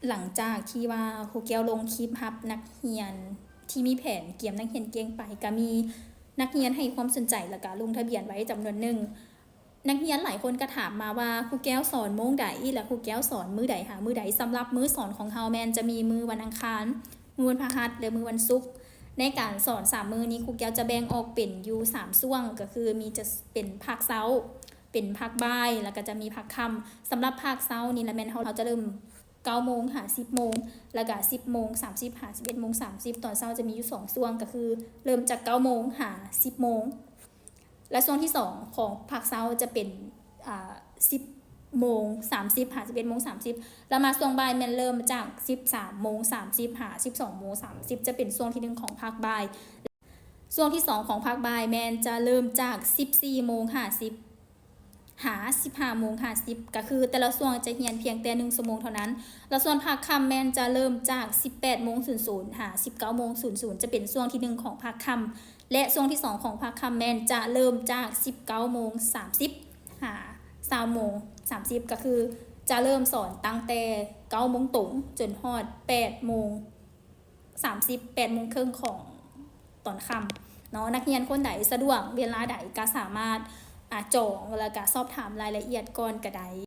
ຫຼັງຈາກທີ່ວ່າຄູແກ້ວລົງຄລິບຮັບນັກຮຽນທີ່ມີແຜນກຽມນັກຮຽນເກັ່ງໄປ ກະມີນັກຮຽນໃຫ້ຄວາມສົນໃຈ ແລ້ວກະລົງທະບຽນໄວ້ຈຳນວນໜຶ່ງ. ນັກຮຽນຫຼາຍຄົນກະຖາມມາວ່າ ຄູແກ້ວສອນໂມງໃດ ແລະ ຄູແກ້ວສອນມື້ໃດຫາມື້ໃດ. ສຳລັບມື້ສອນຂອງເຮົາແມ່ນຈະມີມື້ວັນອັງຄານ, ມື້ວັນພະຫັດ ແລະ ມື້ວັນສຸກ. ໃນການສອນສາມມື້ນີ້ ຄູແກ້ວຈະແບ່ງອອກເປັນຢູ່ສາມຊ່ວງ ກະຄືມີຈະເປັນພາກເຊົ້າ, ເປັນພາກບ່າຍ ແລ້ວກະຈະມີພາກຄ່ຳ. ສຳລັບພາກເຊົ້ານີ້ລະແມ່ນເຮົາ ເຮົາຈະເລີ່ມເກົ້າໂມງຫາສິບໂມງ ແລ້ວກະສິບໂມງສາມສິບຫາສິບເອັດໂມງສາມສິບ. ຕອນເຊົ້າຈະມີຢູ່ສອງຊ່ວງ ກະຄືເລີ່ມຈາກເກົ້າໂມງຫາສິບໂມງ ແລະ ຊ່ວງທີສອງຂອງພາກເຊົ້າຈະເປັນ ອາ ສິບໂມງສາມສິບຫາສິບເອັດໂມງສາມສິບ ແລ້ວມາຊ່ວງບ່າຍແມ່ນເລີ່ມຈາກສິບສາມໂມງສາມສິບຫາສິບສອງໂມງສາມສິບ ຈະເປັນຊ່ວງທີໜຶ່ງຂອງພາກບ່າຍ. ຊ່ວງທີສອງຂອງພາກບ່າຍແມ່ນຈະເລີ່ມຈາກສິບສີ່ໂມງຫ້າສິບຫາສິບຫ້າໂມງຫ້າສິບ ກະຄືແຕ່ລະຊ່ວງຈະຮຽນພຽງແຕ່ໜຶ່ງຊົ່ວໂມງເທົ່ານັ້ນ. ແລະ ສ່ວນພາກຄ່ຳແມ່ນຈະເລີ່ມຈາກສິບແປດໂມງສູນສູນຫາສິບເກົ້າໂມງສູນສູນ ຈະເປັນຊ່ວງທີໜຶ່ງຂອງພາກຄ່ຳ ແລະ ຊ່ວງທີສອງຂອງພາກຄ່ຳແມ່ນຈະເລີ່ມຈາກສິບເກົ້າໂມງສາມສິບຫາຊາວໂມງສາມສິບ ກະຄືຈະເລີ່ມສອນຕັ້ງແຕ່ເກົ້າໂມງຕົງຈົນຮອດແປດໂມງສາມສິບ ແປດໂມງເຄິ່ງຂອງຕອນຄ່ຳເນາະ. ນັກຮຽນຄົນໃດສະດວກເວລາໃດກະສາມາດ ອາ ຈອງ ແລ້ວກະສອບຖາມລາຍລະອຽດກ່ອນກະໄດ້.